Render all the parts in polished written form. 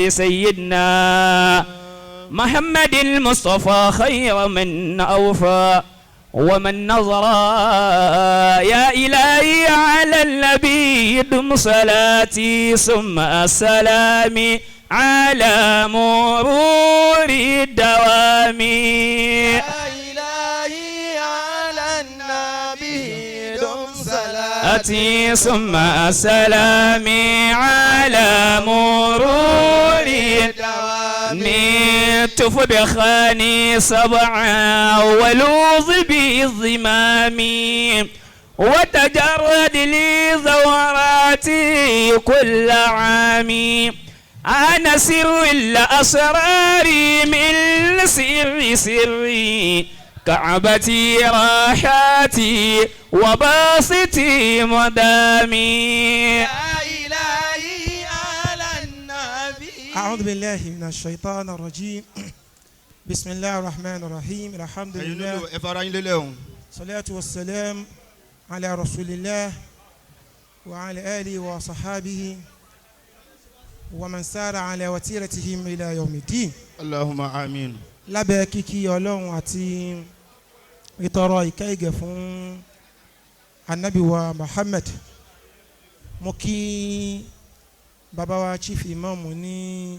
المختار سيدنا محمد المصطفى خير من أوفى ومن نظر. يا إلهي على النبي دم صلاتي ثم سلامي على مرور الدوام. يا إلهي على النبي دم صلاتي أتي ثم سلامي على مرور الدوام. تف بخاني سبعا ولوظ بالزمام وتجرد لي زوراتي كل عام. أنا سر الأسرار من سر سري كعبتي راحاتي وباسطي مدامي. يا إلهي على النبي. أعوذ بالله من الشيطان الرجيم. بسم الله الرحمن الرحيم. الحمد Ẹ̀yin لله lólo ẹ fara yín lélẹ̀ o. الصلاة والسلام على رسول الله وعلى آله وصحابه ومن سار على وتيرتهم إلى يوم الدين. اللهم آمين. Lábẹ́ kíkí Ọlọ́run àti ìtọrọ ìkẹ́ ìgẹ̀ fún anabi wa Muhammad, mo kí bàbá wa Chief Imam ní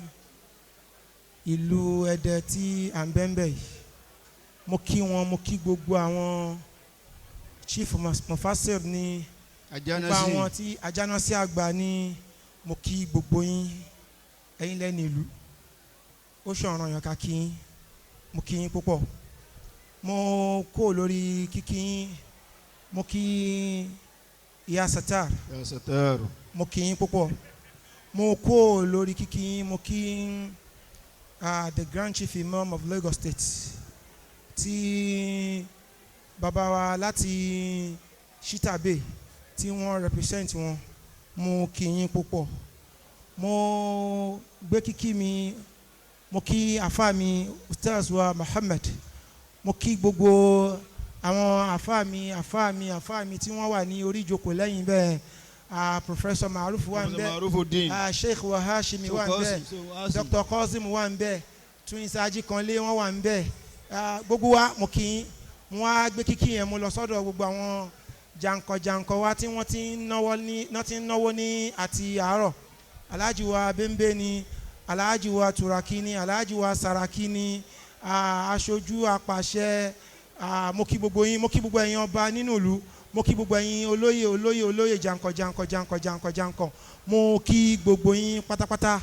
ìlú Ẹdẹ tí à ń bẹ́ńbẹ́ yìí. Mo kí wọn, mo kí gbogbo àwọn Chief Mufasir ní gbogbo àwọn Ajánásí. tí ajánásí àgbà ní. Mo kí gbogbo yín, ẹ̀yin lẹ́nu ìlú, ó ṣọ̀ràn yàn ká kí yín. Mo kí yín púpọ̀. Mo kó lórí kíkí yín, mo kí ìyá Satar. Ya Satar. Mo kí yín púpọ̀. Mo kó lórí kíkí yín, mo kí the Grand Chief Imam of Lagos State, tí bàbá wa láti Shita Bay tí wọ́n represent wọn. Mo kí yín púpọ̀. Mo gbé kíkí mi, mo kí àfa mi, Ustaz wa Muhammad. Mo kí gbogbo àwọn àfa mi, àfa mi, àfa mi tí wọ́n wà ní orí ìjókòó lẹ́yìn bẹ́ẹ̀. Professor Maruf wà ń bẹ́ẹ̀. Marufuddin. Sheikh wa Hashimi wà ń bẹ́ẹ̀, Dr. Qasim wà ń bẹ́ẹ̀, Twins Ajikanle wọ́n wà ń bẹ́ẹ̀. Gbogbo wa, mo kí yín. Mo wá gbé kíkí yẹn, mo lọ sọ́dọ̀ gbogbo àwọn jankan-jankan wa tí wọ́n ti ń náwó ní, wọ́n ti ń náwó ní àti àárọ̀. Alhaji wa Bembe ni, Alhaji wa Turaki ni, Alhaji wa Saraki ni, aṣojú apàṣẹ. Mo kí gbogbo yín. Mo kí gbogbo ẹ̀yin ọba nínú ìlú. Mo kí gbogbo ẹ̀yin olóyè, olóyè, olóyè, jankan jankan jankan jankan jankan. Mo kí gbogbo yín pátápátá.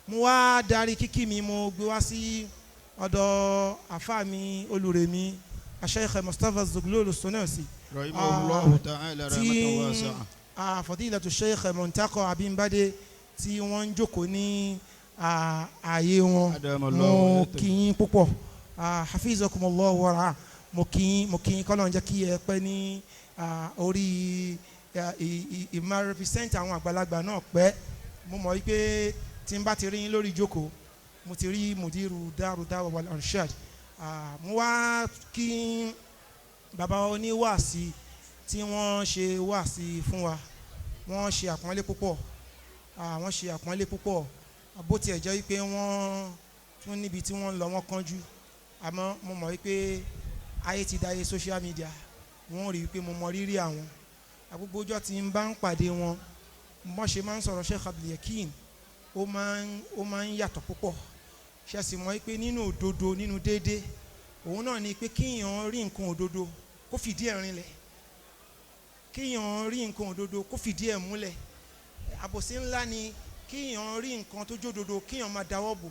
Mo wá darí kíkí mi, mo gbé wá sí ọ̀dọ̀ àfa mi, olùrèmí, Sheikh Mustapha Zuglulu Sunusi, Rahimahullahu ta'ala tí rahmatan wasi'a. Fadilatu Sheikh Muntaka Abimbade tí wọ́n ń jókòó ní ààyè wọn. Adamallahu mo hayatahu. kí yín púpọ̀. Hafizakumullahu wara. Mo kí yín, mo kí yín. Kọ́lọ́n jẹ́ kí ẹ pẹ́ ní orí ìmọ̀ represent àwọn àgbàlagbà náà pẹ́. Mo mọ̀ wípé tí n bá ti rí yín lórí ìjókòó, mo ti rí mudiru Daru Dawa wal Irshad. Mo wá kí bàbá oníwàásí tí wọ́n ṣe wàásí fún wa. Wọ́n ṣe àpọ́nlé púpọ̀. Wọ́n ṣe àpọ́nlé púpọ̀. Bó tiẹ̀ jẹ́ wípé wọ́n tún níbi tí wọ́n ń lọ, wọ́n kánjú, àmọ́ mo mọ̀ wípé ayé ti dáyé social media, wọ́n rí wípé mo mọ rírì àwọn. Àgbogbo ọjọ́ tí n bá ń pàdé wọn, bọ́n ṣe máa ń sọ̀rọ̀ Sheikh Abdulyakin, ó máa ń yàtọ̀ púpọ̀. Ṣe sì mọ̀ wípé nínú òdodo, nínú déédé, òun náà ni pé kíyàn rí nǹkan òdodo kó fìdí ẹ̀ rinlẹ̀, kíyàn rí nǹkan òdodo kó fìdí ẹ̀ múlẹ̀. Àbòsí ńlá ni kíyàn rí nǹkan tó jódodo, kíyàn máa dáwọ́ bò.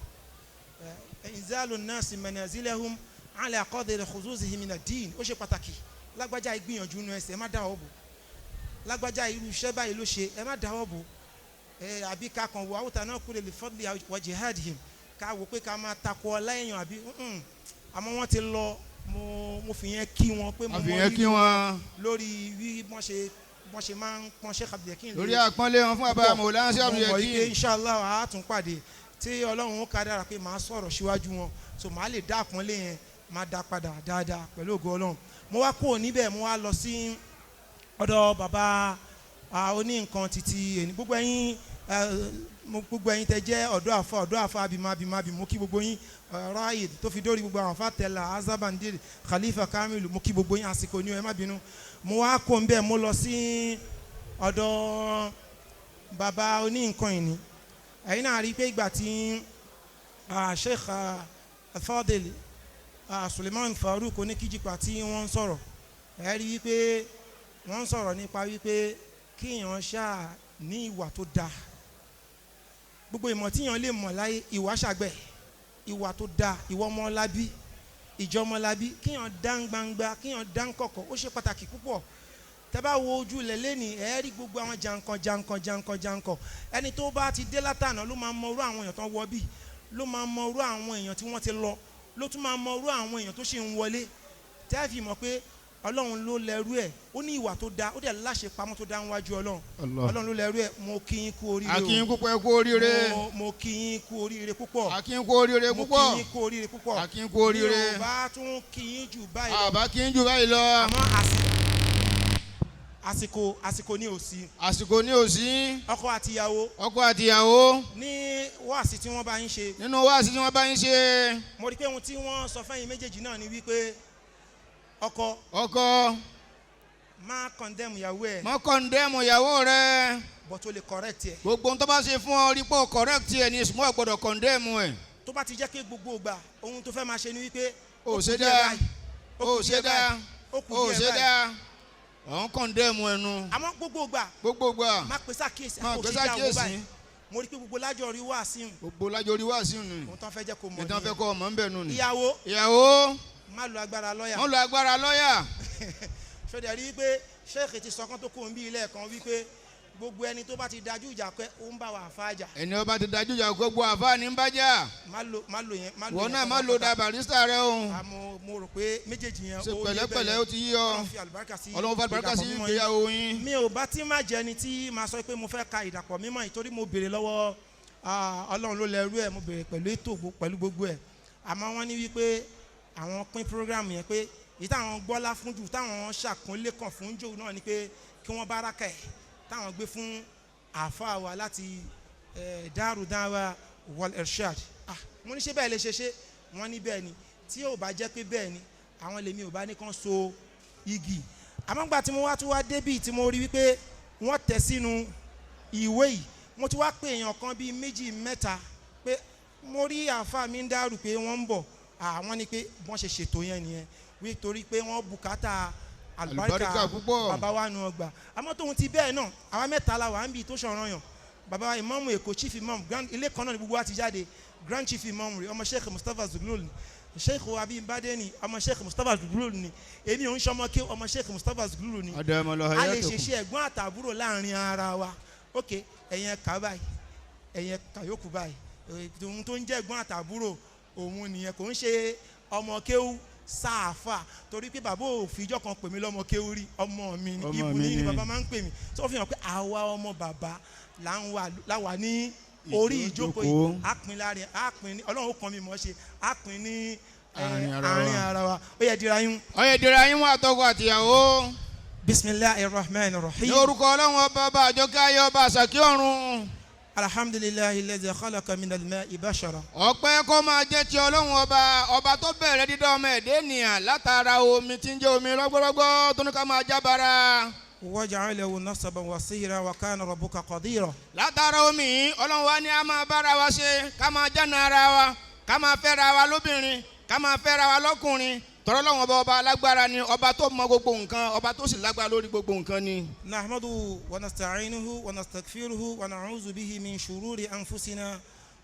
إنزال الناس منازلهم على قدر حظوظهم من الدين. Ó ṣe pàtàkì. Lágbájá ìgbìyànjú nu ẹsẹ̀, ẹ má dáwọ́ bò. Lágbájá, irú iṣẹ́ báyìí ló ṣe, ẹ má dáwọ́ bò. Ẹ àbí ká kàn wọ àwòtá náà kúrò lè فضل وجهادهم, ká wò pé ká máa takò ọlá èèyàn àbí. Àmọ́ wọ́n ti lọ. Mo fi yẹn kí wọn pé mo mọ Àfihàn kí rírì wọn lórí bí wọ́n ṣe máa ń pọ́n Sheikh Abdulyakin lórí àpọ́nlé wọn fún bàbá Mawlana Sheikh Mo mọ̀ wípé Abdulyakin. inshallah, a tún pàdé tí Ọlọ́run ó ká dára pé màá sọ̀rọ̀ síwájú wọn, so màá lè dá àpọ́nlé yẹn, máa dá padà dáadáa pẹ̀lú ògo Ọlọ́run. Mo wá kúrò níbẹ̀, mo wá lọ sí ọ̀dọ̀ bàbá oní nǹkan títí èní. Gbogbo ẹ̀yin Mo gbogbo ẹ̀yin tẹ́ jẹ́ ọ̀dọ́ àfa, ọ̀dọ́ àfa abimọ abimọ abimọ, mo kí gbogbo yín. Raid tó fi dórí gbogbo àwọn afa tẹ̀lá Azabandir Khalifa Kamilu, mo kí gbogbo yín. Àsìkò ní o, ẹ má bínú. Mo wá kó ń bẹ́ẹ̀, mo lọ sí ọ̀dọ̀ bàbá oní nǹkan ìní. Ẹ̀yin náà rí i pé ìgbà tí Sheikh Fadil Suleiman Farouk oníkíjìpá tí wọ́n ń sọ̀rọ̀, ẹ rí i pé wọ́n ń sọ̀rọ̀ nípa wípé kíyàn ṣáà ní ìwà tó dáa. Gbogbo ìmọ̀ tíyàn lè mọ̀ láyé, ìwà ṣàgbẹ̀, ìwà tó dáa, ìwà ọmọlábí, ìjọmọlábí, kíyàn dán gbangba, kíyàn dán kọ̀kọ̀, ó ṣe pàtàkì púpọ̀. Tẹ́ bá wo ojú ilẹ̀ lẹ́nìí, ẹ rí gbogbo àwọn jankan jankan jankan jankan. Ẹni tó bá ti dé látànà ló máa mọ irú àwọn èèyàn tó ń wọ bí, ló máa mọ irú àwọn èèyàn tí wọ́n ti lọ, ló tún máa mọ irú àwọn èèyàn tó ṣì ń wọlé, tẹ́ fi mọ̀ pé Ọlọ́run ló lẹ́rú ẹ̀. Ó ní ìwà tó dáa, ó dẹ̀ láṣẹ pamọ́ tó dáa níwájú Ọlọ́run. Ọlọ́run ló lẹ́rú ẹ̀. Mo kí yín kú oríire o. A kí yín púpọ̀, ẹ kú oríire. Mo kí yín kú oríire púpọ̀. A kí yín kú oríire Mo púpọ̀. kí yín kú oríire púpọ̀. A kí yín kú oríire. Mi ò bá tún kí yín jù báyìí lọ. Àbá kí yín jù báyìí lọ. Àmọ́ àsìkò ní òsì. Àsìkò ní òsì. Ọkọ àtìyàwó. Ọkọ àtìyàwó. Ní wáàsí tí wọ́n bá ń ṣe. Nínú wáàsí tí wọ́n bá ń ṣe. Mo rí pé ohun tí wọ́n sọ fẹ́yìn méjèèjì náà ni wípé ọkọ. Ọkọ. Má condemn ìyàwó ẹ̀. Má condemn ìyàwó rẹ. But o lè correct ẹ̀. Gbogbo ohun tó bá ṣe fún ọ, rí pé o correct ẹ̀ ní ìsúnmọ́, gbọ́dọ̀ condemn ẹ̀. Tó bá ti jẹ́ pé gbogbo ìgbà ohun tó fẹ́ máa ṣe ni wípé. O ṣe dáa, o ṣe dáa, o ṣe dáa, òun condemn ẹnu. Àmọ́ gbogbo ìgbà. Gbogbo ìgbà. Má pèsè àkíyèsí. Má pèsè àkíyèsí. Mo rí pé gbogbo lájọ rí wá sí un. Gbogbo lájọ rí wá sí un ni. Ohun tó ń fẹ́ jẹ́ kó mọ̀ ni. Ìtàn fẹ́ kó mọ̀ ń bẹ̀ nù ni. Ìyàwó. Ìyàwó. Má lo agbára lọ́yà. Má lo agbára lọ́yà. Ṣọdẹ̀ rí wípé Sheikh ti sọkán tó kù ń bí ilé ẹ̀kan wípé gbogbo ẹni tó bá ti dájú ìjà pé ó ń bá wa àfa jà. Ẹni ó bá ti dájú ìjà gbogbo àfa ní ń bá jà. Má lo, má lo yẹn, má lo Wọ́n yẹn náà má lo da barista rẹ o. Mo rò pé méjèèjì yẹn ṣe ó yé pẹ̀lẹ́pẹ̀lẹ́, bẹ́ẹ̀. ó ti yí ọ. Ọlọ́run fi àlùbáríkà sí Ọlọ́run fi àlùbáríkà sí ìdàpọ̀ mímọ́ yín. ìgbéyàwó yín. Mi ò bá tí má jẹ́ ẹni tí máa sọ pé mo fẹ́ ka ìdàpọ̀ mímọ́ yìí, torí mo béèrè lọ́wọ́ Ọlọ́run ló lẹ́rú ẹ̀, mo béèrè pẹ̀lú ètò pẹ̀lú gbogbo ẹ̀. Àmọ́ wọ́n ní wípé àwọn pín program yẹn pé èyí táwọn gbọ́lá fún jù, táwọn ṣàkúnlé kan fún jù náà ni pé kí wọ́n bára kẹ̀ táwọn gbé fún àáfàá wa láti Daaru Da'wa wal Irshad. Mo ní ṣé bẹ́ẹ̀ lè ṣe ṣe? Wọ́n ní bẹ́ẹ̀ ni. Tí ò bá jẹ́ pé bẹ́ẹ̀ ni, àwọn lèmi ò bá ní kàn so igi. Àmọ́ gbà tí mo wá tún wá débì tí mo rí wípé wọ́n tẹ̀ sínú ìwé yìí, mo ti wá pè èèyàn kan bíi méjì mẹ́ta pé mo rí àáfàá mi ń dárò pé wọ́n ń bọ̀. Àwọn ni pé wọ́n ṣe ṣètò yẹn nìyẹn, nítorí pé wọ́n bùkátà àlùbáríkà Àlùbáríkà púpọ̀. bàbá wa nù ọgbà. Àmọ́ tóun ti bẹ́ẹ̀ náà, àwa mẹ́ta la wà ń bì tó ṣọ̀ràn yàn. Bàbá wa ìmáàmù Èkó, chief imam grand, ilé kan náà ni gbogbo wa ti jáde. Grand chief imam rẹ̀, ọmọ Sheikh Mustapha Zuglul ni. Sheikh Abimbade ni ọmọ Sheikh Mustapha Zuglul ni. Èmi ò ń ṣọmọ kí ọmọ Sheikh Mustapha Zuglul ni. Adamu A lè ṣe ẹ̀gbọ́n àtàbúrò láàrin ara wa. Ok, ẹ̀yin ẹ̀ka báyìí, ẹ̀yin ẹ̀ka yòókù báyìí, ohun tó ń jẹ́ ẹ̀gbọ́n àtàbúrò òun nìyẹn. Kò ń ṣe ọmọ kéwú sáàfà, torí pé bàbá ò fi ijọ́ kan pè mí lọ́mọ kéwú rí. Ọmọ mi ni, Ọmọ ibù mi ní ni. bàbá máa ń pè mí. Tó fi hàn pé àwa ọmọ bàbá là wà ní orí ìjókòó yìí. Á pín láàrin, á pín ní Ọlọ́run ó kàn mí mọ́ ṣe, á pín ní Àárín ara wa. àárín ara wa. Ó yẹ dira yín. Ó yẹ dira yín wọ́n àtọkọ àtìyàwó. Bismillahir rahmanir rahim. Ní orúkọ Ọlọ́run ọba, ọba àjọkẹ́ ayé, ọba àṣàkí ọ̀run. Alhamdulillahi alladhi khalaqa minal ma'i bashara. Ọpẹ́ kó máa jẹ́ ti Ọlọ́run ọba, ọba tó bẹ̀rẹ̀ dídá ọmọ ẹ̀dẹ́ ènìyàn látara omi tí ń jẹ́ omi rọ́gbọ́rọ́gbọ́ tó ní ká máa jábára. Waja'alahu nasaban wa sihra wa kana rabbuka qadira. Látara omi yìí, Ọlọ́run wa ní a máa bára wa ṣe, ká máa jána ara wa, ká máa fẹ́ra wa lóbìnrin, ká máa fẹ́ra wa lọ́kùnrin. Tọ́rọ́ Ọlọ́run ọba, ọba alágbára ni, ọba tó mọ gbogbo nǹkan, ọba tó sì lágbára lórí gbogbo nǹkan ni. Nahmaduhu wa nasta'inuhu wa nastaghfiruhu wa na'udhu bihi min shururi anfusina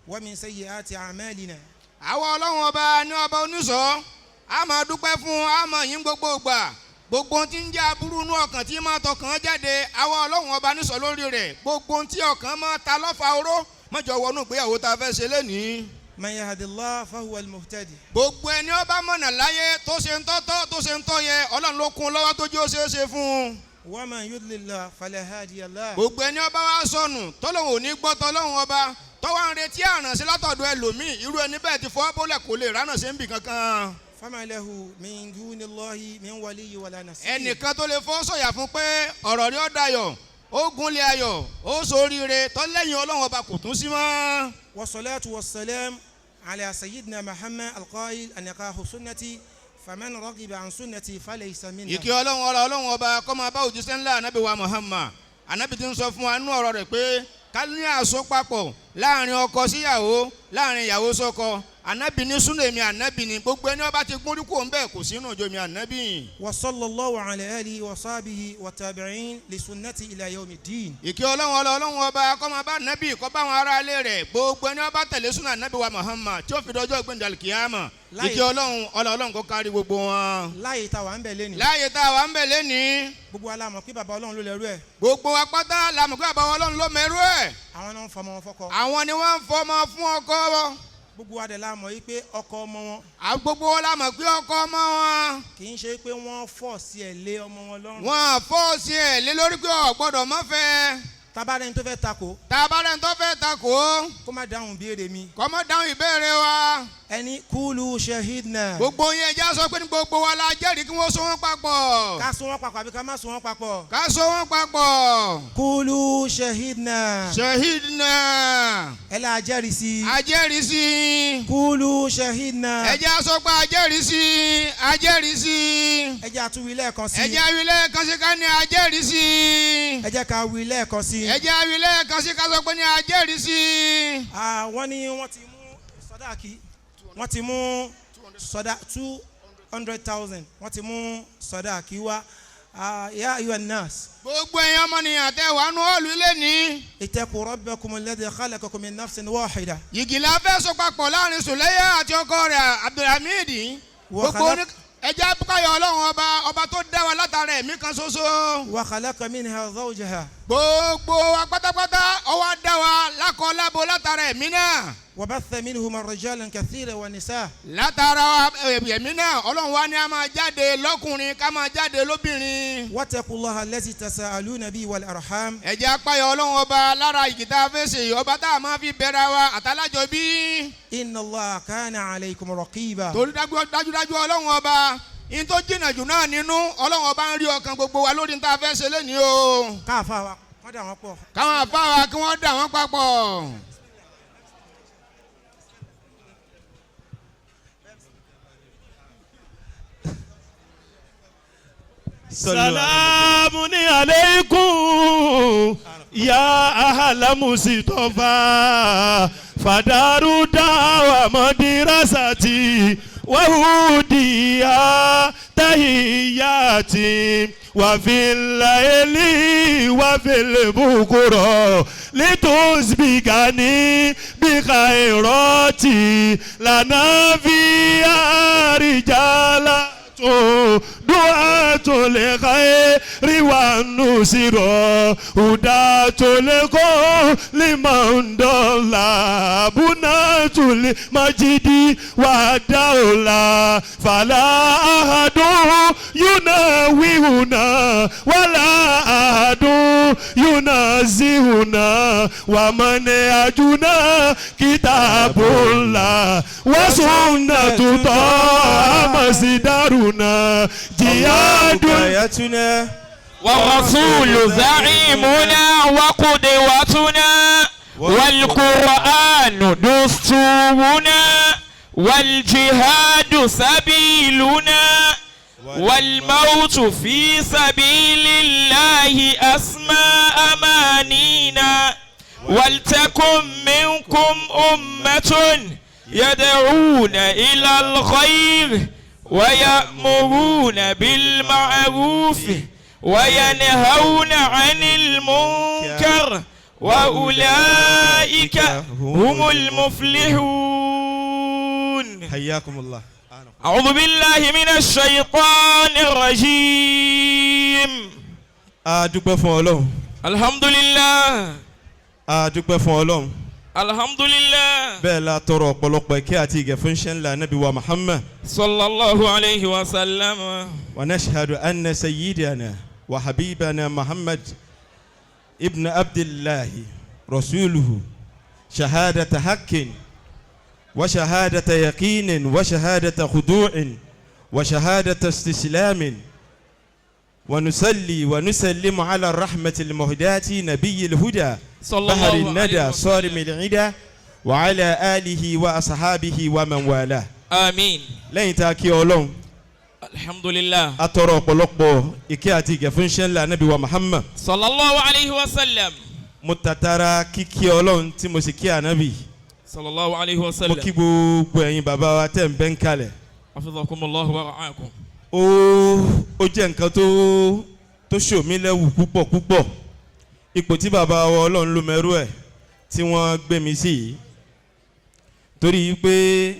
wa min sayyiati a'malina. Àwa Ọlọ́run ọba ní ọba oníṣọ́, a máa dúpẹ́ fún, a máa yìn gbogbo ìgbà. Gbogbo ohun tí ń jẹ́ aburú inú ọkàn tí máa tọkàn jáde, àwa Ọlọ́run ọba níṣọ́ lórí rẹ̀. Gbogbo ohun tí ọkàn máa ta lọ́fà oró, mọ́jọ wọnú ìgbéyàwó tá a fẹ́ ṣe lénìí. Man yahdillah fahuwa al-muhtadi. Gbogbo ẹni ó bá mọ̀nà láyé tó ṣe ń tọ́tọ́, tó ṣe ń tọ́ yẹ, Ọlọ́run ló kún lọ́wọ́ tó jẹ́ ó ṣeé ṣe fún un. Wa man yudlillah fala hadiya lah. Gbogbo ẹni ó bá wá sọnù tọ́lọ́hun ò ní gbọ́ tọ́lọ́hun ọba, tọ́wọ́ ń retí àrànṣe látọ̀dọ̀ ẹlòmíì, irú ẹni bẹ́ẹ̀ ti fọ́ bólẹ̀, kò lè ránàṣe ń bì kankan. Fama lahu min dunillahi min waliyyi wala nasir. Ẹnìkan tó lè fọ́ sọ̀yà fún pé ọ̀rọ̀ rí ó dayọ̀. Ó gúnlẹ̀ ayọ̀, ó ṣoríire, tọ́lẹ́yìn Ọlọ́run Ọba kò tún sí mọ́. والصلاة والسلام على سيدنا محمد القائل: النكاح سنتي، فمن رغب عن سنتي فليس منا. Ìkẹ́ Ọlọ́run, ọ̀rọ̀ Ọlọ́run Ọba kó máa bá òjíṣẹ́ ńlá Ànábì wa Muhammad. Ànábì ti ń sọ fún wa nínú ọ̀rọ̀ rẹ̀ pé ká ní àsopapọ̀ láàrin ọkọ síyàwó, láàrin ìyàwó sọ́kọ. Ànábì ní súnà èmi Ànábì ní gbogbo ẹni ọba ti gúnrí kúrò ńbẹ̀ kò sínú ìjọ mi Ànábì. وصلى الله على آله وصحبه والتابعين لسنته إلى يوم الدين. Ìkẹ́ Ọlọ́run, ọlọ́ Ọlọ́run Ọba kó máa bá Ànábì, kó bá àwọn aráalé rẹ̀, gbogbo ẹni ọba tẹ̀lé súnà Ànábì wa Muhammad tí ó fi dọjọ́ gbẹ̀ndàlì kìámà. Ìkẹ́ Ọlọ́run, ọlọ́ Ọlọ́run kó kárí gbogbo wọn. Láyé tá a wà ń bẹ̀ lẹ́nu, Láàyè tá a wà ń bẹ̀ lẹ́nìí, gbogbo wa la mọ̀ pé bàbá Ọlọ́run ló lẹ́rú ẹ̀. Gbogbo wa pátá la mọ̀ pé bàbá Ọlọ́run ló mẹ́rú ẹ̀. Àwọn náà ń fọmọ wọn fọ́kọ. Àwọn ni wọ́n ń fọmọ fún ọkọ. Gbogbo wa dẹ̀ la mọ̀ yí pé ọkọ ọmọ wọn, Gbogbo wa la mọ̀ pé ọkọ ọmọ wọn, kì í ṣe pé wọ́n fọ̀ sí ẹ̀ lé ọmọ wọn lọ́rùn. Wọ́n force ẹ̀ lé lórí pé ò gbọ́dọ̀ má fẹ́. Tabarẹ́ni tó fẹ́ takò, Tabarẹ́ni tó fẹ́ takò, kó má dáhùn béèrè mi. Kó má dáhùn ìbéèrè wa. Ẹni قولوا شهدنا. Gbogbo yẹn já sọ pé ní gbogbo wa la jẹ́rìí kí wọ́n so wọ́n papọ̀. Ká so wọ́n papọ̀ àbí ká má so wọ́n papọ̀? Ká so wọ́n papọ̀. قولوا شهدنا. شهدنا. Ẹ la jẹ́rìí sí. A jẹ́rìí sí. قولوا شهدنا. Ẹ jẹ́ sọ pé a jẹ́rìí sí, a jẹ́rìí sí. Ẹ jẹ́ àtúwí lẹ́ẹ̀kan sí. Ẹ jẹ́ wí lẹ́ẹ̀kan sí ká ní a jẹ́rìí sí. Ẹ jẹ́ ká wí lẹ́ẹ̀kan sí. Ẹ jẹ́ wí lẹ́ẹ̀kan sí ká sọ pé ní a jẹ́rìí sí. Ah, wọ́n ní wọ́n ti mú sọdáàkì, wọ́n ti mú sọdá 200,000, wọ́n ti mú sọdáàkì wá. Ah, يا أيها الناس، Gbogbo ẹ̀yin ọmọnìyàn tẹ wà nú ọ̀lú ilé ní. اتقوا ربكم الذي خلقكم من نفس واحدة. Yìgì la fẹ́ so papọ̀ láàrin Sùlẹ́yà àti ọkọ rẹ̀ Abdulhamid. Gbogbo ní ẹ jẹ́ káyọ̀ Ọlọ́run Ọba, ọba tó dá wa látara ẹ̀mí kan ṣoṣo. وخلق منها زوجها. Gbogbo wa pátápátá, ó wá dá wa lákọ lábo látara ẹ̀mí náà. وبث منهما رجالا كثيرا ونساء. Látara ẹ̀mí náà, Ọlọ́run wa ní a máa jáde lọ́kùnrin, ká máa jáde lóbìnrin. واتقوا الله الذي تساءلون به والأرحام. Ẹ jẹ́ apáyọ̀ Ọlọ́run Ọba lára ìgìtá fèsì, ọba tá a máa fi bẹ̀rẹ̀ wa àtàlájọ bí. إن الله كان عليكم رقيبا. Torí dájúdájú Ọlọ́run Ọba in tó jìnnà jù náà nínú, Ọlọ́run Ọba ń rí ọkàn gbogbo wa lórí ní tá a fẹ́ ṣe lónìí o. Káàfà wa wọ́n dà wọ́n pọ̀. Káwọn àfáà kí wọ́n dà wọ́n papọ̀. سلام عليكم يا أهل مصطفى، فدار دعوة مدرستي وهوديا تهياتي، وفي الليل وفي البكرة لتسبقني بخيراتي، لنا فيها رجالات دعاة الخير والنصر، هداة لكل من ضل، بناة المجد والدولة، فلا أحد يناوئنا ولا أحد ينازعنا، ومنهجنا كتاب الله وسنة طه مصدرنا، جهاد آياتنا. والرسول زعيمنا وقدوتنا، والقرآن دستورنا، والجهاد سبيلنا، والموت في سبيل الله أسمى أمانينا. ولتكن منكم أمة يدعون إلى الخير ويأمرون بالمعروف وينهون عن المنكر، وأولئك هم المفلحون. حياكم الله. أعوذ بالله من الشيطان الرجيم. A dúpẹ́ fún Ọlọ́run. الحمد لله. A dúpẹ́ fún Ọlọ́run. الحمد لله. Bẹ́ẹ̀ la tọrọ ọ̀pọ̀lọpọ̀ ìkẹ́ àti ìgẹ̀ fún ṣẹ́ ńlá Nábì wa Muhammad. صلى الله عليه وسلم. ونشهد أن سيدنا وحبيبنا محمد ابن عبد الله رسوله، شهادة حق وشهادة يقين وشهادة خضوع وشهادة استسلام. ونصلي ونسلم على الرحمة المهداة نبي الهدى صلى بحر الله الندى عليه صارم وسلم. العدى وعلى آله وأصحابه ومن والاه. آمين. Lẹ́yìn tá a kí Ọlọ́run, الحمد لله. a tọrọ ọ̀pọ̀lọpọ̀ ìkẹ́ àti ìgẹ̀ fún ṣẹ́ńlá Ànábì wa Muhammad. صلى الله عليه وسلم. Mo tàtàrà kíkí Ọlọ́run tí mo sì kí Ànábì. صلى الله عليه Mo وسلم. kí gbogbo ẹ̀yin bàbá wa tẹ̀ ń bẹ́ ń kalẹ̀. حفظكم الله ورعاكم. Ó jẹ́ nǹkan tó ṣòmí lẹ́wù púpọ̀ púpọ̀, ipò tí bàbá wa Ọlọ́run ló mẹ́rú ẹ̀ tí wọ́n gbé mi sí yìí, torí pé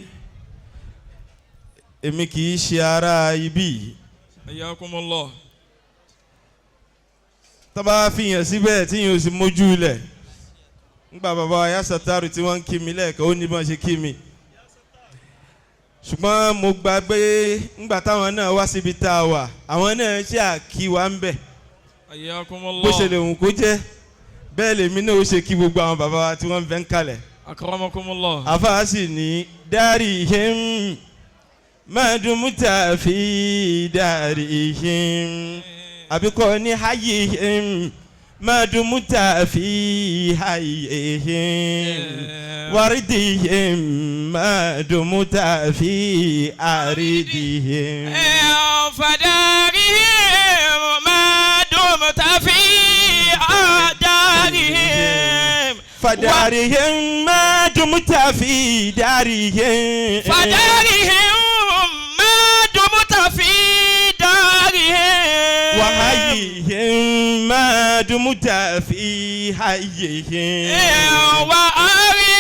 èmi kì í ṣe ará ibí yìí. حياكم الله. Tó bá fìyàn síbẹ̀ tí yìí ò sì mójú ilẹ̀ ńgbà bàbá wa Yasataru tí wọ́n ń kí mi lẹ́ẹ̀kan, ó ní bọ́n ṣe kí mi, ṣùgbọ́n mo gbà pé ńgbà táwọn náà wá síbi tá a wà, àwọn náà ṣe àkí wa ń bẹ̀. حياكم Bó ṣe lè الله. wù kó jẹ́ bẹ́ẹ̀ lèmi náà ó ṣe kí gbogbo àwọn bàbá wa tí wọ́n ń bẹ́ ń kalẹ̀. أكرمكم الله. Àfáà sì ní دارهم ما دمت في دارهم, àbíkọ́ ní حيهم ما دمت في حيهم وأرضهم ما دمت في أرضهم. فدارهم ما دمت في دارهم. فدارهم ما دمت في دارهم. فدارهم ما دمت في دارهم. وحيهم ما دمت في حيهم.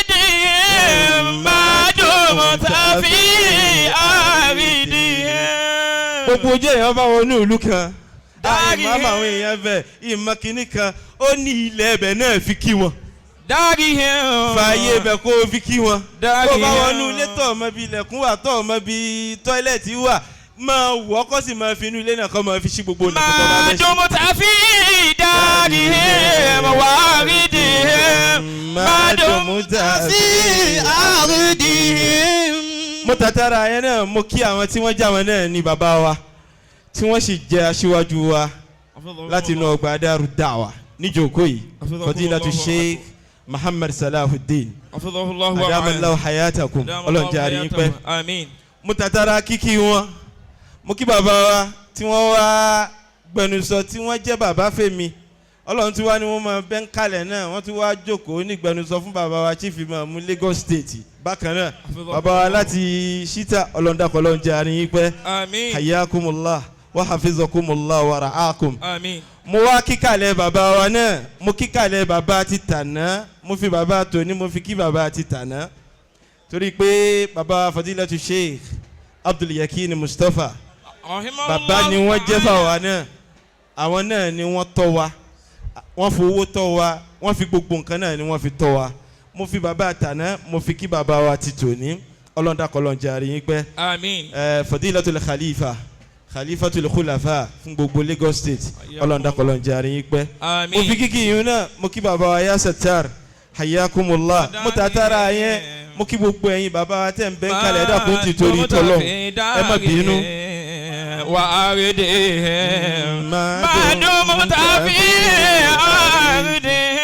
وأرضهم ما دمت في أرضهم. Gbogbo ojú èèyàn bá wọnú ìlú kan, Dárí. ìmọ̀ àwọn èèyàn bẹ̀, ìmọ̀ kìíní kan, ó ní ilẹ̀ ẹbẹ̀ náà fi kí wọn. دارهم. Fààyè ibẹ̀ kó o fi kí wọn. Dárí. Kó o bá wọnú ilé tọ̀ ọmọ bíi ilẹ̀kùn wà, tọ̀ ọmọ bíi toilet wà, máa wọ́ kó sì máa fi inú ilé náà kó máa fi ṣí gbogbo ilẹ̀kùn tó bá ما fẹ́ ṣí. دمت في دارهم وأرضهم ما دمت في أرضهم. Mo tàtàrà yẹn náà, mo kí àwọn tí wọ́n já wọn náà ní bàbá wa tí wọ́n sì jẹ́ aṣíwájú wa láti inú ọgbà Daaru Da'wa níjókòó yìí, Fadilatu Sheikh Muhammad Salahuddin, حفظه الله. أدام الله حياتكم, Ọlọ́run jẹ́ àrí yín pẹ́. آمين. Mo tàtàrà kíkí wọn, mo kí bàbá wa tí wọ́n wá gbẹnusọ, tí wọ́n jẹ́ bàbá fèmí, Ọlọ́run tí wá ní wọ́n máa bẹ́ ń kalẹ̀ náà, wọ́n tún wá jókòó ní gbẹnusọ fún bàbá wa Chief Imam Lagos State bákan náà, bàbá wa láti ṣíta, ọlọ́ndàkọ́ Ọlọ́run jẹ́ àrí yín pẹ́. آمين. حياكم الله وحفظكم الله ورعاكم. آمين. Mo wá kíkàlẹ̀ bàbá wa náà, mo kíkàlẹ̀ bàbá ti tàná, mo fi bàbá tòní, mo fi kí bàbá ti tàná, torí pé bàbá Fadilatu Sheikh Abdul Yakin Mustapha, رحمه bàbá ni الله wọ́n jẹ́ تعالى. fáwa náà. Àwọn náà ni wọ́n tọ́ wa, wọ́n fowó tọ́ wa, wọ́n fi gbogbo nǹkan náà ni wọ́n fi tọ́ wa. Mo fi bàbá tàná, mo fi kí bàbá wa ti tòní, ọlọ́dàkọlọ́njẹ́ àríyìn pẹ́. آمين. Fadilatul Khalifa, Khalifatul Khulafa fún gbogbo Lagos State, ọlọ́dàkọlọ́njẹ́ àríyìn pẹ́. Mo fi آمين. kíkì yìí náà, mo kí bàbá wa Yasatar, حياكم الله. Mo tàtàrà yẹn, mo kí gbogbo ẹ̀yin bàbá wa tẹ̀ ń bẹ́ ń kalẹ̀, ẹ̀dá kò ti torí tọ́lọ́, ẹ má bínú. وأرضهم ما دمت في أرضهم.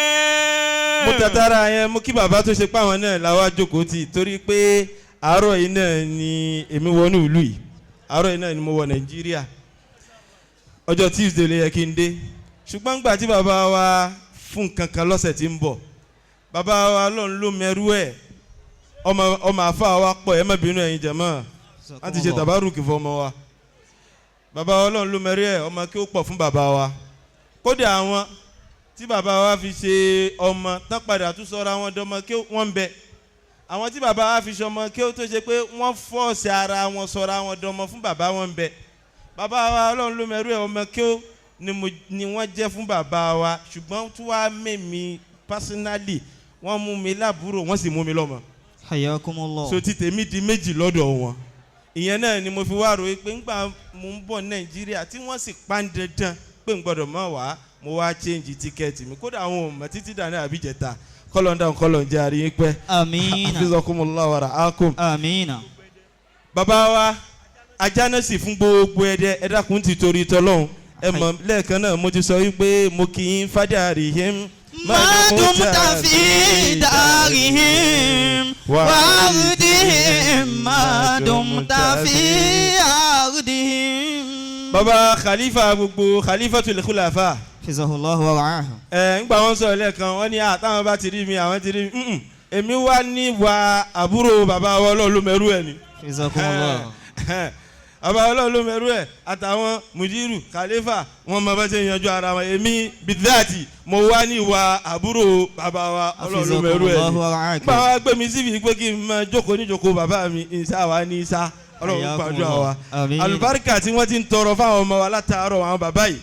Mo tàtàrà yẹn, mo kí bàbá tó ṣe pé àwọn náà làwa jókòó tì, torí pé àárọ̀ yìí náà ni èmi wọnú ìlú yìí, àárọ̀ yìí náà ni mo wọ Nàìjíríà. Ọjọ́ Tuesday ló yẹ kí n dé, ṣùgbọ́n gbà tí bàbá wa fún nǹkan kan lọ́sẹ̀ tí ń bọ̀, bàbá wa lọ́n ló mẹ́rú ẹ̀, ọmọ àfa wa pọ̀, ẹ má bínú ẹ̀yin jẹ̀mọ́, wọ́n ti ṣe tàbárùkì fún ọmọ wa. Bàbá wa lọ́n ló mẹ́rú ẹ̀, ọmọ kí ó pọ̀ fún bàbá wa, kódà àwọn tí bàbá wa fi ṣe ọmọ tán padà tún sọra wọn dọmọ kí wọ́n ń bẹ, àwọn tí bàbá wa fi ṣe ọmọ kí ó tó ṣe pé wọ́n force ara wọn sọra wọn dọmọ fún bàbá wọn ń bẹ. Bàbá wa ọlọ́run ló mẹ́rú ẹ̀, ọmọ kí ó ni wọ́n jẹ́ fún bàbá wa, ṣùgbọ́n tí wàá mẹ́mi personally, wọ́n mú mi lábúrò, wọ́n sì mú mi lọ́mọ. حياكم الله. So ti tèmi di méjì lọ́dọ̀ wọn. Ìyẹn náà ni mo fi wá rò pé ńgbà mo ń bọ̀ Nàìjíríà tí wọ́n sì pa ń dandan pé ń gbọ́dọ̀ mọ̀ wá, mo wá change ticket mi, kódà àwọn ò mọ̀ títí dáná àbíjẹta. Kọ́lọ́ndà kọ́lọ́njẹ́ àríyìn pẹ́. آمين. حفظكم الله ورعاكم. آمين. Bàbá wa ajánásì fún gbogbo ẹdẹ, ẹdákun ti torí tọlọ́hún, Ẹ mọ̀ lẹ́ẹ̀kan náà mo ti sọ wípé mo kì í fadarihim. ما دمت في دارهم وأرضهم ما دمت في أرضهم. Baba Khalifa gbogbo Khalifatul Khulafa. حفظه الله ورعاه. Ẹ ńgbà wọn sọ lẹ́ẹ̀kan wọ́n ní àtàwọn bá ti rí mi àwọn ti rí mi èmi wá ní wa àbúrò bàbá wa Ọlọ́run ló mẹ́rú ẹ̀ ni. حفظكم الله. Bàbá Ọlọ́run ló mẹ́rú ẹ̀ àtàwọn mùdírù Khalifa wọn máa bá ṣe yanjú ara wọn èmi bidati mo wá ní wa àbúrò bàbá wa Ọlọ́run ló mẹ́rú ẹ̀ ni. Nígbà wa gbé mi síbi pé kí n máa jókòó níjókòó bàbá mi ìsá wa ní ìsá Ọlọ́run gbàdúrà wa. Àlùbáríkà tí wọ́n ti ń tọrọ fáwọn ọmọ wa látàárọ̀ àwọn bàbá yìí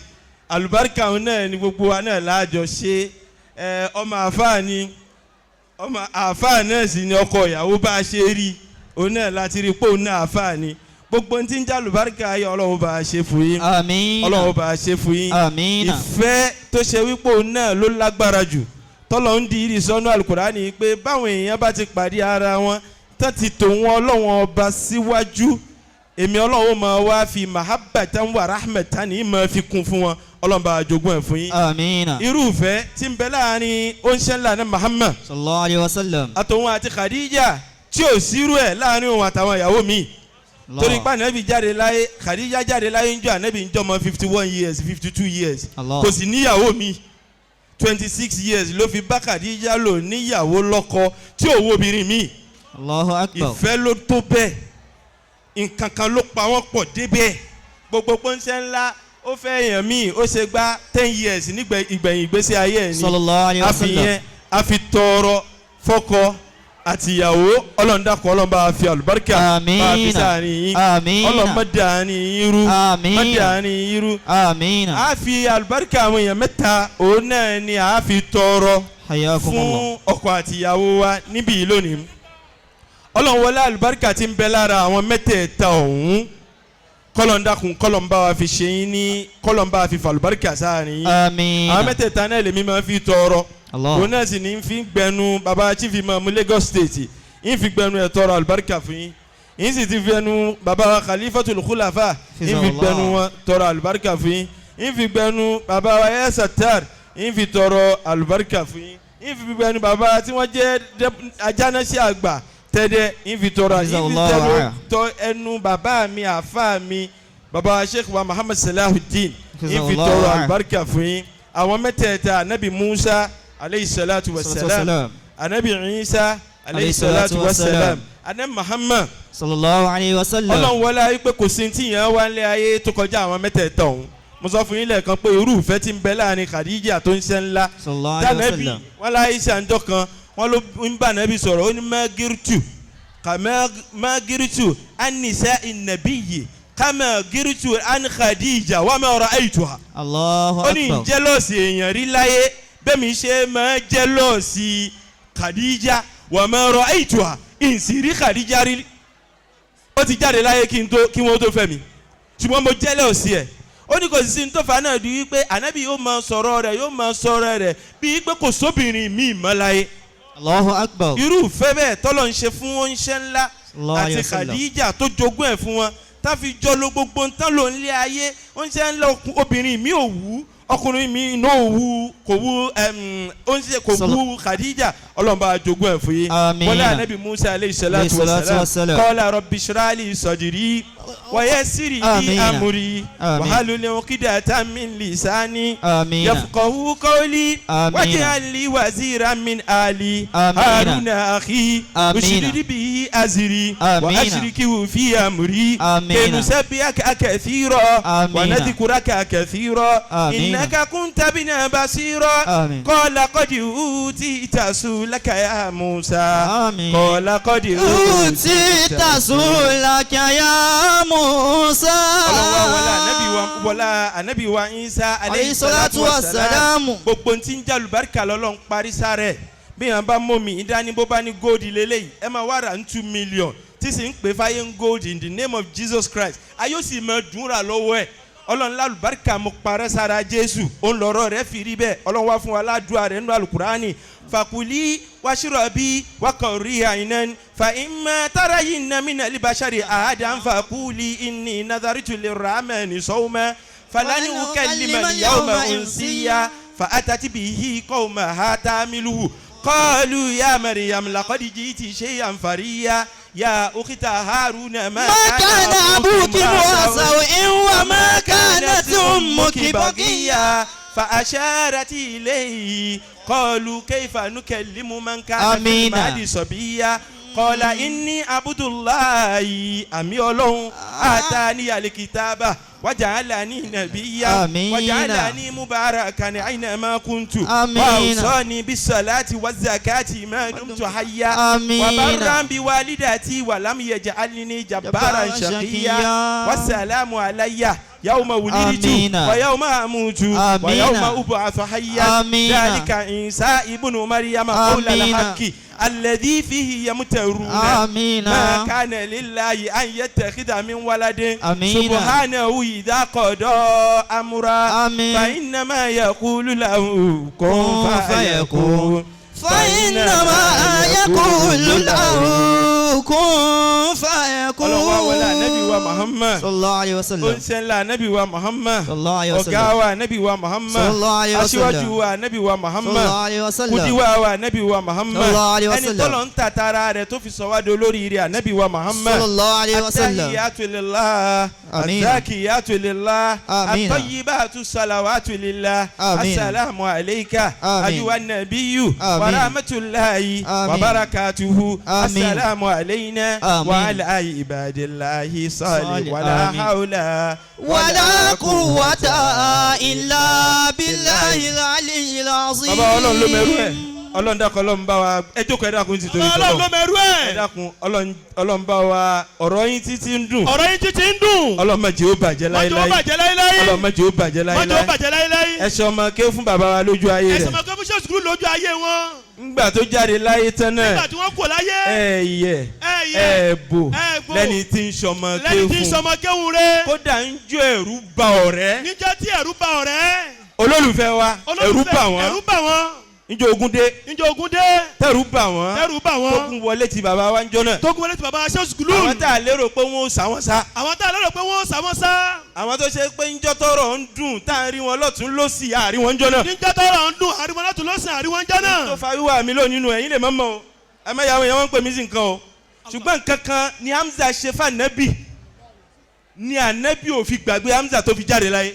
àlùbáríkà òun náà ni gbogbo wa náà láàjọ ṣe ọmọ àfáà ni ọmọ àfáà náà sì ni ọkọ ìyàwó bá a ṣe rí òun náà láti rí pé òun náà àfáà ni gbogbo ohun tí ń jẹ́ àlùbáríkà ayé Ọlọ́run bá a ṣe fún yín. Àmín. Ọlọ́run bá a ṣe fún yín. Àmín. Ìfẹ́ tó ṣe wípé òun náà ló lágbára jù tọ́lọ́ ń di ìrìsọ́nù àlùkùránì pé báwọn èèyàn bá ti pàdé ara wọn tán ti tò wọn Ọlọ́run ọba síwájú èmi Ọlọ́run máa wá fi mahabbatan wa rahmatan ní máa fi kún fún wọn Ọlọ́run bá jogún ẹ̀ fún yín. Àmín. Irúfẹ́ tí ń bẹ láàrin oníṣẹ́ńlá ní Muhammad sallallahu alayhi wa sallam àtòun àti Khadija tí ò sírú ẹ̀ láàrin òun àtàwọn ìyàwó mi torí pé ànábì jáde láyé Khadija jáde láyé ń jọ ànábì ń jọ ọmọ 51 years 52 years kò sì níyàwó mi 26 years ló fi bá Khadija lò níyàwó lọ́kọ tí ò wo obìnrin mi. Allahu akbar. Ìfẹ́ ló tó bẹ́ẹ̀ nǹkan kan ló pa wọ́n pọ̀ débẹ̀ gbogbo pọ́ńsẹ́ ńlá ó fẹ́ èèyàn míì ó ṣe gbá 10 years nígbẹ̀ ìgbẹ̀yìn ìgbésí ayé ẹ̀ ni. Sallallahu alayhi wa sallam. Àfihàn àfi tọrọ fọ́kọ àtìyàwó Ọlọ́run dákun Ọlọ́run bá fi àlùbáríkà bá fi sáàrin yín. Àmín. Ọlọ́run má dàárín yín rú. Àmín. Má dàárín yín rú. Àmín. A fi àlùbáríkà àwọn èèyàn mẹ́ta òun náà ni a fi tọrọ Hayyakumullah. fún ọkọ àtìyàwó wa níbí yìí lónìí. Ọlọ́run wọlé àlùbáríkà tí ń bẹ lára àwọn mẹ́tẹ̀ẹ̀ta ọ̀hún kọ́lọ́n dákun kọ́lọ́n bá wa fi ṣe yín ní kọ́lọ́n bá wa fi fàlùbáríkà sáàrin yín. Àmín. Àwọn mẹ́tẹ̀ẹ̀ta náà lèmi máa fi tọrọ. Allah. Òun náà sì ní fi gbẹnu baba chief imam Lagos State ń fi gbẹnu ẹ̀ tọrọ àlùbáríkà fún yín ń sì ti fi ẹnu baba Khalifatul Khulafa ń fi gbẹnu wọn tọrọ àlùbáríkà fún yín ń fi gbẹnu baba wa Yasatar ń fi tọrọ àlùbáríkà fún yín ń fi gbẹnu baba tí wọ́n jẹ́ ajánásí àgbà tẹ́dẹ́ ń fi tọrọ ń fi tọ ẹnu baba mi àfa mi baba Sheikh wa Muhammad Salahuddin ń fi tọrọ àlùbáríkà fún yín. Àwọn mẹ́tẹ̀ẹ̀ta anabi Musa aleyhi salatu wa salam anabi Isa aleyhi salatu wa salam anabi Muhammad sallallahu alayhi wa sallam. Ọlọ́run wọlé ayé pé kò sí tí yẹn wá lé ayé tó kọjá àwọn mẹ́tẹ̀ẹ̀ta ọ̀hún. Mo sọ fún yín lẹ́ẹ̀kan pé irú ìfẹ́ tí ń bẹ láàrin Khadija tó ń ṣe ńlá tànàbí wọn láyé ṣàǹjọ kan wọn ló ń bá nàbí sọ̀rọ̀ ó ní magiritu magiritu anisa ìnàbíyì kama giritu an Khadija wa ma ra'aytuha. Allahu akbar. Ó ní jẹ́lọ́ọ̀sì èèyàn rí láyé bẹ́ẹ̀ mi ṣe máa jẹ́lọ́ọ̀sì Khadija wa ma ra'aytuha ìsìrí Khadija rí ó ti jáde láyé kí wọ́n tó fẹ́ mi ṣùgbọ́n mo jẹ́lọ́ọ̀sì ẹ̀. Ó ní kò sí ní tó fà náà di wípé ànábì yóò máa sọ̀rọ̀ rẹ̀ yóò máa sọ̀rọ̀ rẹ̀ bíi pé kò sóbìnrin míì mọ́ láyé. Allahu akbar. Irúfẹ́ bẹ́ẹ̀ tọ́lọ̀ ń ṣe fún oúnṣẹ́ ńlá àti Khadija tó jogún ẹ̀ fún wọn tá fi jọ lo gbogbo ntán ló ń lé ayé oúnṣẹ́ ńlá obìnrin mi ò wú ọkùnrin mi náà ò wú kò wú oúnṣẹ́ kò wú Khadija Ọlọ́run bá jogún ẹ̀ fún yín. Wọlé ànábì Musa aleyhi salatu wa salam qala rabbi shrah li sadri wa yassir li amri wahlul uqdatan min lisani yafqahu qawli waj'al li waziran min ahli haruna akhi ushdud bihi azri wa ashrikhu fi amri kay nusabbihaka kathira wa nadhkuraka kathira innaka kunta bina basira qala qad utita sulaka ya Musa qala qad utita sulaka ya Musa. Wọlá anabi wa Isa aleyhi salatu wa salam gbogbo ntí ń jálùbáríkà lọ́lọ́ ń parí sáré bí yàn bá mọ́ mi ìdání bó bá ní góòdì lélẹ́yìí ẹ máa wá ra 2 million tí sì ń pè fáyé ń gold in the name of Jesus Christ ayé ó sì máa dùn rà lọ́wọ́ ẹ̀. Ọlọ́run lálùbáríkà mo parẹ́ sára Jésù òun lọ́rọ̀ rẹ̀ fi rí bẹ́ẹ̀. Ọlọ́run wá fún wa ládùúgbò rẹ̀ nínú alukurani fakuli washirabi wakori ainan fa imma tarayinna mina libashari ahadan fakuli inni nadharitu lirrahmani sawma فلن أكلم اليوم إنسيا فأتت به قومها تحمله قالوا يا مريم لقد جئت شيئا فريا يا أخت هارون ما كان أبوك امرأ سوء وما كانت أمك بغيا فأشارت إليه قالوا كيف نكلم من كان في المهد صبيا قال إني عبد الله أمي Ọlọ́hun آتاني الكتاب وجعلني نبيا وجعلني مباركا أينما كنت وأوصاني بالصلاة والزكاة ما دمت حيا وبرا بوالدتي ولم يجعلني جبارا شقيا والسلام علي يوم ولدت ويوم أموت ويوم أبعث حيا ذلك عيسى ابن مريم قول الحق الذي فيه يمترون ما كان لله أن يتخذ من ولد سبحانه إذا قضى أمرا فإنما يقول له كن فيكون فإنما يقول له كن فيكون. Ọlọ́run wọlé ànábì wa Muhammad صلى الله عليه وسلم. Oníṣẹ́ ńlá ànábì wa Muhammad صلى الله عليه وسلم. ọ̀gá wa ànábì wa Muhammad صلى الله عليه وسلم. aṣíwájú wa ànábì wa Muhammad صلى الله عليه وسلم. kúdíwá wa ànábì wa Muhammad صلى الله عليه ẹni وسلم. tọ́lọ̀ ń tàtàrà rẹ̀ tó fi sọ wá di olóríire ànábì wa Muhammad صلى الله عليه وسلم. التحيات لله آمين. الزاكيات لله آمين. الطيبات الصلوات لله آمين. السلام عليك آمين. أيها النبي آمين. ورحمة الله آمين. وبركاته آمين. السلام علينا آمين. وعلى عباد الله الصالحين ولا آمين. حول ولا قوة إلا بالله العلي العظيم. Bàbá Ọlọ́run ló mẹ́rú ẹ̀ Ọlọ́run dákun Ọlọ́run bá wa ẹ jókòó ẹ dákun ti torí Ọlọ́run ló mẹ́rú ẹ ẹ̀. dákun Ọlọ́run bá wa ọ̀rọ̀ yín títí ń dùn Ọ̀rọ̀ yín títí ń dùn. Ọlọ́run má jẹ́ ó bàjẹ́ Má jẹ́ ó láéláé bàjẹ́ láéláé. Ọlọ́run má jẹ́ ó bàjẹ́ Má jẹ́ ó láéláé bàjẹ́ láéláé. ẹ ṣe ọmọ ké fún bàbá wa lójú ayé Ẹ̀sìn rẹ̀ ọmọ kan fún ṣé sùkúrù lójú ayé wọn. ńgbà tó jáde láyé tán Nígbà náà tí wọ́n kò láyé. ẹ̀yẹ Ẹ̀yẹ. ẹ̀bò Ẹ̀bò. lẹ́ni tí ń ṣọmọ ké Lẹ́ni tí ń fún sọmọ kéwù rẹ̀. kódà ń jó ẹ̀rù bà ọ̀rẹ́ Níjọ́ tí ẹ̀rù bà ọ̀rẹ́. olólùfẹ́ wa ẹ̀rù Olólùfẹ́, bà wọ́n Ẹ̀rù bà wọ́n. níjọ́ ogun dé Níjọ́ ogun dé. tẹ̀rù bà wọ́n Ẹ̀rù bà wọ́n. tógun wọlé ti bàbá wa ń jọ náà Tógun wọlé ti bàbá ṣé sùkúrù. àwọn tá a lérò pé wọ́n ó sá wọ́n sá Àwọn tá a lérò pé wọ́n sá wọ́n sá. àwọn tó ṣe pé ńjọ́ tọrọ ń dùn tá a rí wọn lọ́tún lọ́sì àárí wọn ń jọ náà Níjọ́ tọ́rọ̀ ń dùn àríwọ̀n látún lọ́sàn àríwọ̀n jẹ́ náà. tó fa wíwá mi lónìí nù ẹ̀yin lè mọ̀ mọ́ o ẹ má yàwó yẹn wọ́n ń pè mí sí nǹkan o ṣùgbọ́n nǹkan kan ni Hamza ṣe fún Ànábì ni Ànábì ò fi gbàgbé Hamza tó fi jáde láyé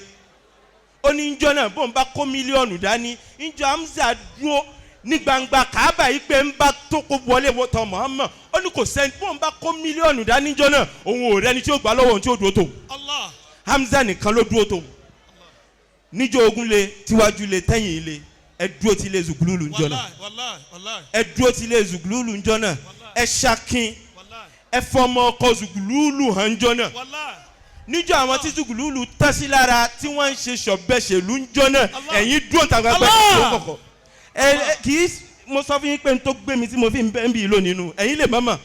ó ní njọ́ náà bóun bá kó mílíọ̀nù dání njọ́ Hamza dúró ní gbangba Kaaba yìí pé ń bá tó kó wọlé tọ Muhammad ó ní kò sẹ́ni bóun bá kó mílíọ̀nù dání njọ́ náà òun ò rẹ́ni tí ó gbà lọ́wọ́ òun tí ó dúró tó Allah. Hamza nìkan ló dúró tó níjọ́ ogun le tíwájú le tẹ́yìn le ẹ dúró ti lé Zugululu njọ́ náà Wallahi, wallahi, wallahi, ẹ dúró ti lé Zugululu njọ́ náà ẹ ṣakin wallahi, ẹ fọmọ ọkọ Zugululu hàn njọ́ náà wallahi. níjọ́ àwọn tí Zugululu tán sí lára tí wọ́n ń ṣe ṣọ̀bẹ́ṣẹ̀lú njọ́ náà ẹ̀yin dúró ta gbàgbẹ́ Allah. tó kọ̀kọ̀ ẹ kì í mo sọ fún yín pé n tó gbé mi tí mo fi ń bẹ́ ń bì lónìí nù ẹ̀yin lè mọ̀mọ̀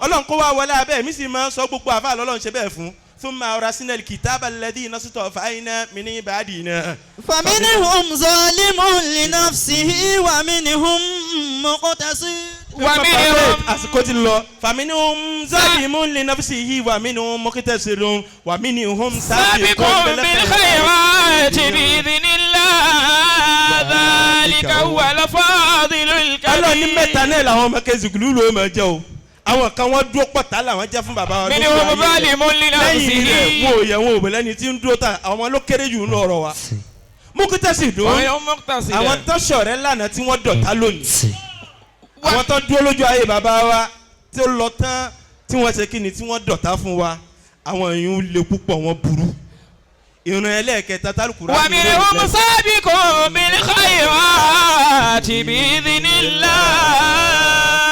Ọlọ́run kó wá wọlé abẹ́ mi sì máa ń sọ gbogbo àfa lọ́lọ́run ṣe bẹ́ẹ̀ fún ثم أورثنا الكتاب الذي اصطفينا من عبادنا فمنهم ظالم لنفسه ومنهم مقتصد ومنهم àsìkò ti lọ فمنهم ظالم لنفسه ومنهم مقتصد ومنهم سابق سابق بالخيرات بإذن الله ذلك هو الفاضل Ọlọ́run ní mẹ́ta الكبير náà làwọn ọmọ kẹsìkìlú ló máa jẹ́ o àwọn kan wọ́n dúró pọ̀tà làwọn jẹ́ fún bàbá wọn lójú منهم ayé rẹ̀. ظالم lẹ́yìn rẹ̀ لنفسه wọn ò yẹ wọn ò bẹ̀ lẹ́ni tí ń dúró ta àwọn ló kéré jù nínú ọ̀rọ̀ wa mọ́kítẹ́sì dùn ومنهم مقتصد àwọn tó ṣọ̀rẹ́ lánàá tí wọ́n dọ̀tá lónìí àwọn tó dúró lójú ayé bàbá wa tí ó lọ tán tí wọ́n ṣe kí ni tí wọ́n dọ̀tá fún wa àwọn èèyàn lè púpọ̀ wọn burú ìran ẹlẹ́ẹ̀kẹta tálùkù rà ومنهم سابق بالخيرات بإذن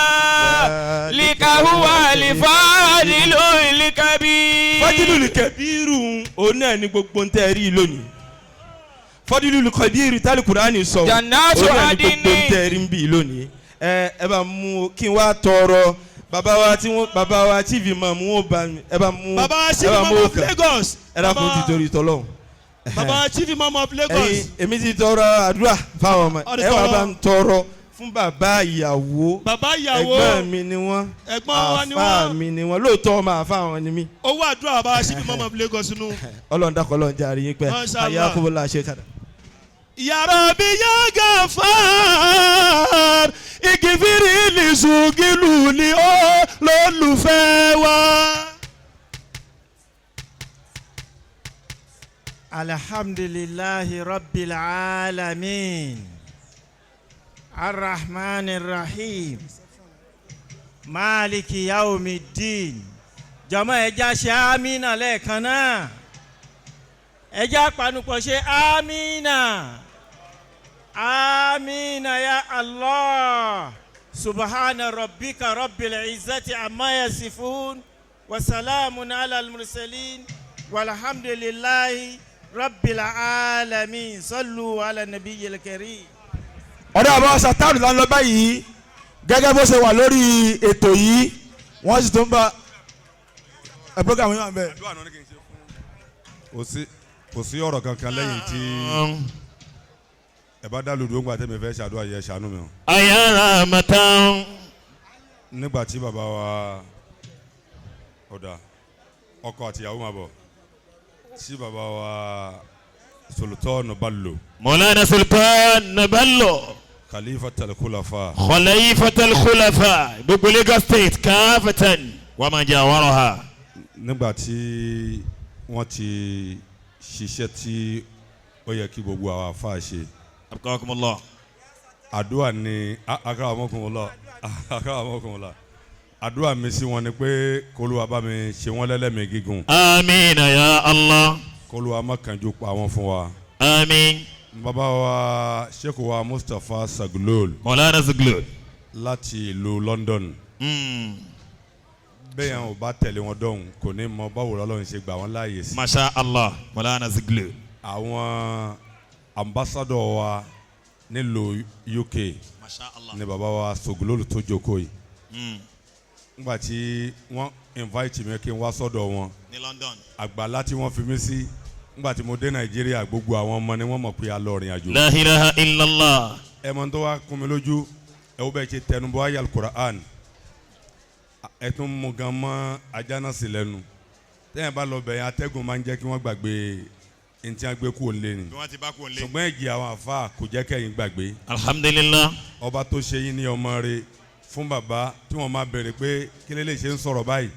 الله لك هو الفاضل الكبير fọdílù kẹbíìrù òun náà ni gbogbo ń tẹ́ rí lónìí fọdílù kẹbíìrù tálùkù rà ní sọ Jannatu òun náà ni gbogbo ń adini. tẹ́ rí ń bì lónìí ẹ ẹ bá mú kí n wá tọrọ bàbá wa tí wọn bàbá wa tv mọ̀ mú ó bá mi ẹ bá mú Bàbá ẹ Chief bá Imam mú of kàn Lagos. ẹ dákun ti torí tọlọ́hun. Bàbá Chief Imam of Lagos. Ẹ̀yin èmi ti tọrọ àdúrà fáwọn ọmọ Ó ti ẹ wà tọrọ. bá ń tọrọ Fún bàbá ìyàwó. Bàbá ìyàwó. Ẹ̀gbọ́n mi ni wọ́n. Ẹ̀gbọ́n wa ni Àfáà wọ́n. mi ni wọ́n. Lóòótọ́ ọmọ àfáà wọn ni mí. Owó àdúrà bàbá Chief Imam of Lagos nù. Ọlọ́run dákọ̀ Ọlọ́run jẹ́ àríyìn pẹ́. Masha Allah. Ayakubola ṣe kàdà. Ya Rabbi ya Gafar, igifiri li sugilu li olólùfẹ́ wa. Alhamdulillahi Rabbil Alamin. Arrahman Arrahim. Maliki Yawmiddin. Jọmọ ẹja ṣe amínà lẹ́ẹ̀kan náà. Ẹja panupọ̀ ṣe amínà. Amínà ya Allah. Subhana rabbika rabbil izzati amma yasifun. Wa salamun ala al-mursalin. Walhamdulillahi rabbil alamin. Sallu ala nabiyyil karim. Ọ̀dọ́ àbá sátánù là ń lọ báyìí gẹ́gẹ́ bó ṣe wà lórí ètò yìí wọ́n sì tún bá ẹ program yìí wà bẹ́ẹ̀. Kò sí ọ̀rọ̀ kankan lẹ́yìn tí ẹ bá dá lùdú ńgbà tẹ́mi fẹ́ ṣàdúrà yẹ ṣàánú mi o. Ayára matan. Nígbà tí bàbá wa ọ̀dà ọkọ àti ìyàwó máa bọ̀ tí bàbá wa Sultan Bello. Mọ̀lánà Sultan Bello. Khalifatul Khulafa. Khalifatul Khulafa gbogbo Lagos State káfẹ́tẹ̀n wà máa jẹ́ àwárọ̀ ha. Nígbà tí wọ́n ti ṣiṣẹ́ tí ó yẹ kí gbogbo àwọn àfáà ṣe. Akramakumullah. Àdúrà ni akramakumullah akramakumullah. Àdúrà mi sí wọn ni pé k'Olúwa bá mi ṣe wọ́n lẹ́lẹ́mìí gígùn. Àmín ya Allah. K'Olúwa má kánjú pa wọ́n fún wa. Àmín. Bàbá wa Sheikh wa Mustapha Saglol. Mọ̀lánà Saglol. Láti ìlú London. Bẹ́ẹ̀ yẹn ò bá tẹ̀lé wọn dọ̀hún kò ní mọ báwo l'Ọlọ́run ṣe gbà wọ́n láàyè sí. Masha Allah Mọ̀lánà Saglol. Àwọn ambassadọ̀ wa nílùú UK. Masha Allah. Ni bàbá wa Saglol tó jókòó yìí. Ngbà tí wọ́n invite mi kí n wá sọ́dọ̀ wọn. Ní London. Àgbàlá tí wọ́n fi mí sí ngbà tí mo dé Nàìjíríà gbogbo àwọn ọmọ ni wọ́n mọ̀ pé a lọ rìn àjò. La ilaha illallah. Ẹ mọ̀ tó wá kún mi lójú ẹ wo bẹ́ẹ̀ ṣe tẹnubọ ayé al-Qur'an ẹ tún mú gan mọ́ ajá náà sí lẹ́nu tẹ́yìn bá lọ bẹ̀yìn atẹ́gùn máa ń jẹ́ kí wọ́n gbàgbé ntí wọ́n gbé kúrò nílé ni ṣùgbọ́n ẹ̀jẹ̀ àwọn àfa kò jẹ́ kẹ́yìn gbàgbé. Alhamdulillah. Ọba tó ṣe yín ní ọmọ rẹ̀ fún bàbá tí wọ́n máa bèrè pé kí lè ṣe ń sọ̀rọ̀ báyìí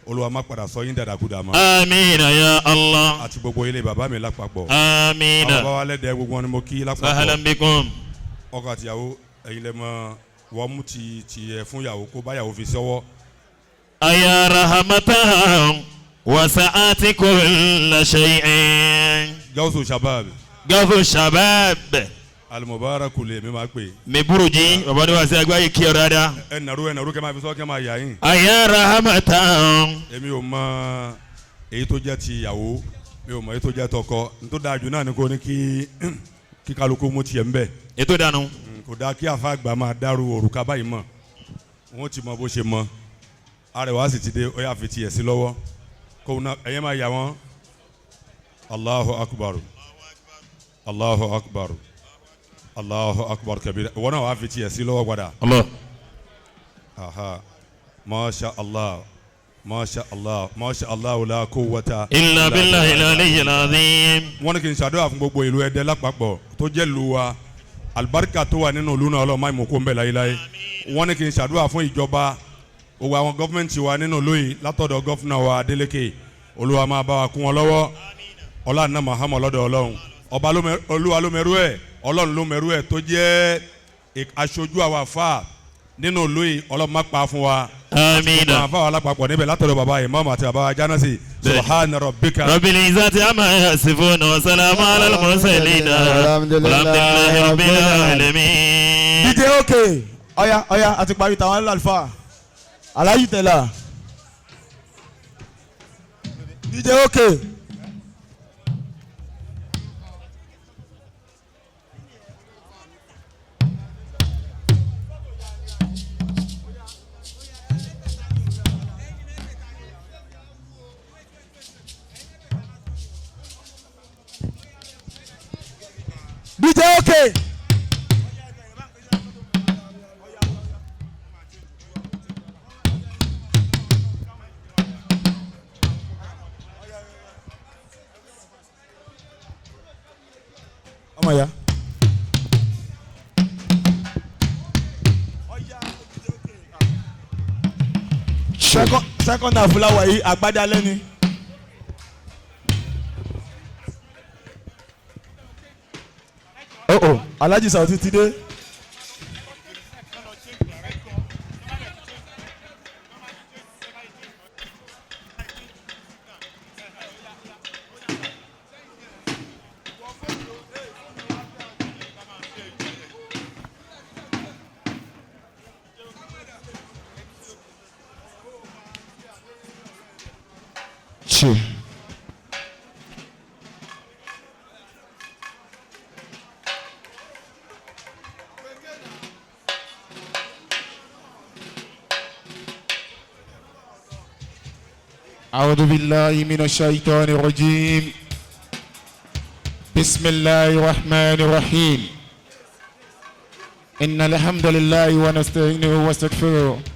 Olúwa má padà sọ yín dàdàkúdà mọ́. Àmín ya Allah. Àti gbogbo ilé bàbá mi lápapọ̀. Àmín. Àwọn bàbá wa lẹ́dẹ̀ẹ́ gbogbo wọn ni mo kí lápapọ̀. Ahlan bikum. Ọkọ àtìyàwó ẹ̀yin lẹ mọ wọ́n mú ti tiẹ̀ fún yàwó kó báyàwó fi sọ́wọ́. Aya rahmatan wasa'ati kulla shay'in. Gawusu Shabab. Gawusu Shabab. Alimubaraku le mi ma pe. Mi buruji baba ni wa se agba yi kí ọ dáadáa. Ẹ nàró kẹ́ máa fi sọ kẹ́ máa yà yín. Aya rahmatan. Èmi ò mọ èyí tó jẹ́ ti ìyàwó mi ò mọ èyí tó jẹ́ tọkọ n tó dáa jù náà ni kò ní kí kálukú mú tiẹ̀ ń bẹ̀. Ètò ìdáná. Kò dáa kí àfa àgbà máa dárú òrùka báyìí mọ̀ wọ́n ti mọ bó ṣe mọ arẹwà sì ti dé ó yà fi tiẹ̀ sí lọ́wọ́ kó ẹ̀yẹ́ máa yà wọ́n. Allahu akbar Allahu akbar Allahu akbar kabira wọn náà wàá fi tiẹ̀ sí lọ́wọ́ padà. Allah. Aha masha Allah masha Allah masha Allah la quwwata. Illa billahi al-aliyyil azim. Wọ́n ní kí n ṣàdúrà fún gbogbo ìlú Ẹdẹ lápapọ̀ tó jẹ́ ìlú wa alibarika tó wà nínú ìlú náà Ọlọ́run má mú kó ń bẹ̀ láyéláyé. Wọ́n ní kí n ṣàdúrà fún ìjọba gbogbo àwọn gọ́fìmẹ̀ntì wa nínú ìlú yìí látọ̀dọ̀ gọ́fìnà wa Adeleke Olúwa máa bá wa kún wọn lọ́wọ́ ọlá náà Muhammad lọ́dọ̀ Ọlọ́run ọba Olúwa ló mẹrú ẹ̀ Ọlọ́run ló mẹrú ẹ̀ tó jẹ́ aṣojú àwọn àfa nínú ìlú yìí Ọlọ́run má pa fún wa. Àmín. Àwọn àfa wa lápapọ̀ níbẹ̀ látọ̀dọ̀ baba imam àti baba Janasi subhana rabbika. Rabbil izzati amma yasifun wa salamun alal mursalin walhamdulillahi rabbil alamin. DJ OK ọ̀ya ọ̀ya àti parí tàwọn àlùfáà Alhaji Tẹ̀lá DJ OK. DJ OK. Ọmọ ya. Second half la wà yìí, àgbádá lẹ́ni. Oh oh, Alhaji Sauti ti dé. Two. أعوذ بالله من الشيطان الرجيم. بسم الله الرحمن الرحيم. إن الحمد لله ونستعينه ونستغفره.